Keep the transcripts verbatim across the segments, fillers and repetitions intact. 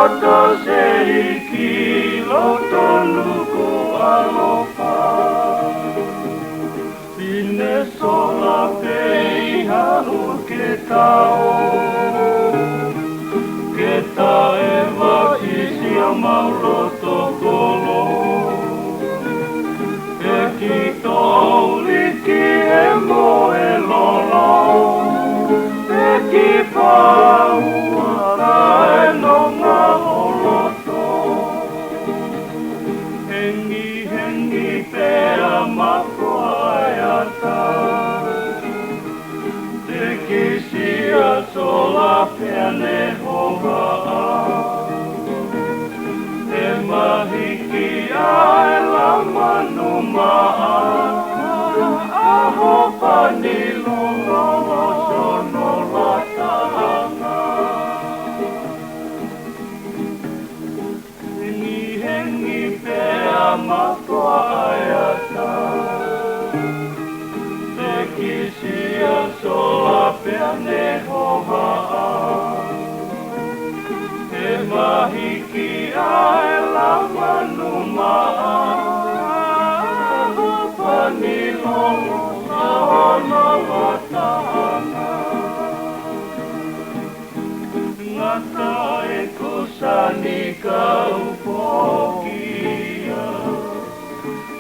Loto seiki, loto nuku alofa. Fine sola pē ʻi haʻu ke tau, ke taʻe vaʻisi ʻemau loto kolo. Peki touliki e moe lolo, peki pāua kae nonga ʻo loto. Hengihengi pea mafoa e ata, te kisia sola pea ne hohaʻa. He mahiki ʻa e lama numa ʻa, ʻa hopa ni lolo sono lataʻanga. Hengihengi pea mafoa e ata, te kisia sola pea ne hohaʻa. He mahiki ʻa e lama numa ʻa, ʻa hopa ni lolo sono lataʻanga. Ngata e kusa ni kau foki au,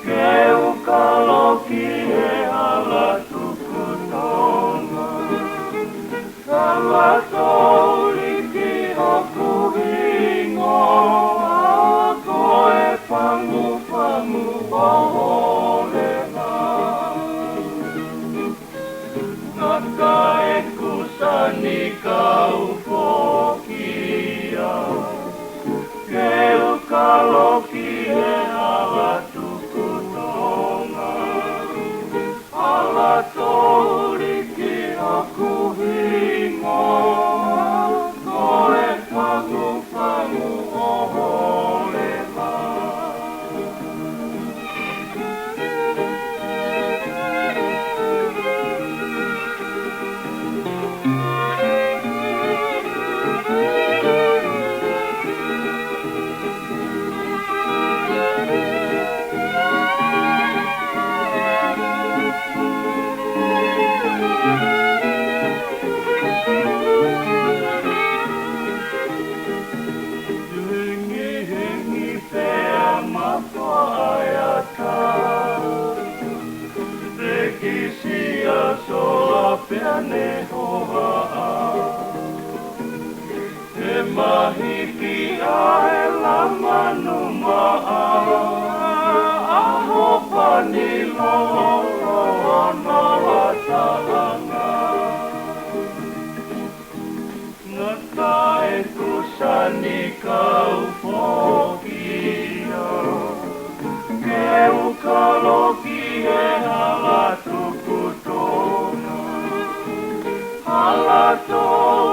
ke u kalo ki he hala tuku tonga. Hala touliki hoku hingoa, ko e fangufangu ʻo hoʻo leva. Ngata e kusa ni kau foki au, ke u kalo ki he hala tuku tonga. Hala touliki hoku hingoa, ko e fangufangu ʻo hoʻo leva. Hengihengi pea mafoa e ata, te kisia sola pea ne hohaʻa. He mahiki ʻa e lama numa ʻa, ʻa hopa ni lolo sono lataʻanga. Ngata e kusa ni kau foki au, ke u kalo ki he hala tuku tonga. Hala tou